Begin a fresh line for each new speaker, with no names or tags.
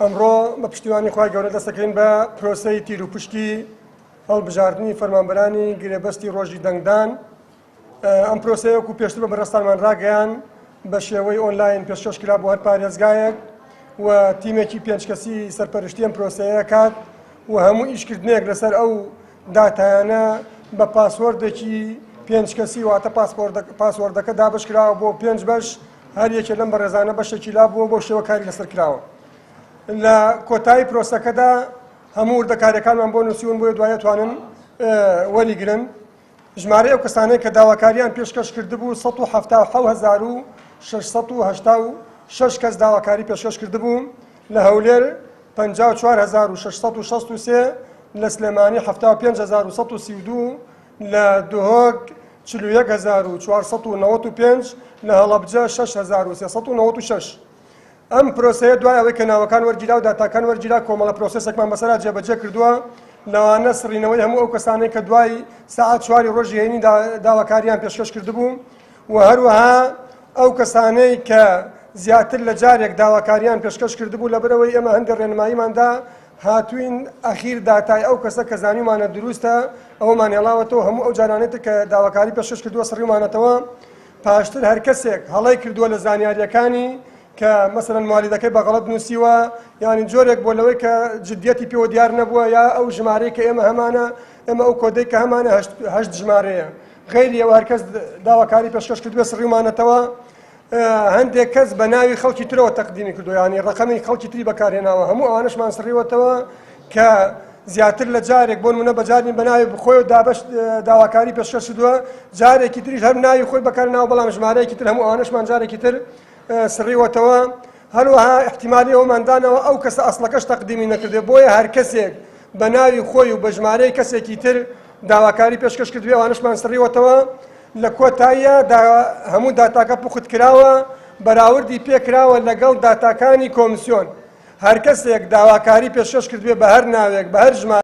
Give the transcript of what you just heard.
ئەمڕۆ بە پشتیوانی خوای گەورە دەستەکەین بە پرۆسەی تیروپشکی هەڵبژاردنی فەرمانبەرانی گرێبەستی ڕۆژی دەنگدان. ئەم پرۆسەیە وەکو پێشتر بە بەڕێزتانمان ڕاگەیان بە شێوەی ئۆنلاین پێشکەش کرا بۆ هەر پارێزگایەک و تیمێکی پێنج کەسی سەرپەرشتی ئەم پرۆسەیە کات و هەموو ئیشکردنێک لەسەر ئەو داتایانە بە پاسوۆردێکی پێنج کەسی واتە پاسوۆردەکە دابش کراوە بۆ پێنج بەش هەر یەکێ لەم بەڕێزانە بەشێکی لا بووە بەو شێوە کاری لەسەر کراوە لە کۆتایی پرۆسەکەدا هەموو وردەکاریەکانمان بۆ نووسیون بۆیە دوایە توانن وەریگرن. ژمارەی ئەو کەسانەی کە داواکاریان پێشکەش کردبوو 177,686 کەس داواکاری پێشکەش کردبوو، لە هەولێر 54663، لە سلێمانی 75132، لە دهۆک 41495، لە هەڵەبجە 6396. ئەم پرۆسەیە دوای ئەوەی کە ناوەکان وەرگیرا و داتاکان وەرگیرا کۆمەڵە پرۆسێسێکمان بەسەرا جێبەجێ کردووە لەوانە سڕینەوەی هەموو ئەو کەسانەی کە دوای سەعات چواری ڕۆژی هەینی داواکاریان پێشکەش کردبوو و هەروەها ئەو کەسانەی کە زیاتر لە جارێک داواکاریان پێشکەش کردبوو لەبەرەوەی ئێمە هەندێک ڕێنماییماندا هاتوین ئەخیر داتای ئەو کەسە کە زانیومانە دروستە ئەومان هێڵاوەتەوە هەموو ئەو جارانەی تر کە داواکاری پێشکەش کردووە سڕیومانەتەوە پاشتر هەر کەسێک هەڵەی کردووە لە زانیاریەکانی کە مەسەلەن موالیدەکەی بە غەڵەت نووسیوە یانی جۆرێک بۆ لەوەی کە جدیەتی پێوە دیار نەبووە یا ئەو ژمارەی کە ئێمە هەمانە ئێمە ئەو کۆدەی کە هەمانە هەشت ژمارەیە غەیری ئەوە هەر کەس داواکاری پێشکەش کردووە سڕیومانەتەوە هەندێک کەس بە ناوی خەڵکی ترەوە تەقدیمی کردو ینی ڕقەمی خەڵکی تری بەکارهێناوە هەموو ئەوانشمان سڕیوەتەوە کە زیاتر لە جارێک بۆ نمونە بە جاری بە ناوی خۆی و دابەش داواکاری پێشکەش کردووە جارێکی تریش هەر ناوی خۆی بەکارناوە بەڵام ژمارەیەکی تر هەموو ئەوانشمان جارێکی تر سڕیوەتەوە هەروەها احتیمالی ئەومان دانەوە ئەو کەسە ئەسڵەکەش تەقدیمی نەکردێ بۆیە هەر کەسێک بە ناوی خۆی و بە ژمارەی کەسێکی تر داواکاری پێشکەش کردوێ ئەوانشمان سڕیوەتەوە لە کۆتاییە هەموو داتاکە پوخت کراوە بەراوردی پێکراوە لەگەڵ داتاکانی کۆمسیۆن هەر کەسێک داواکاری پێشکەش کردوێ بە هەر ناوێک بە هەر ژمارە.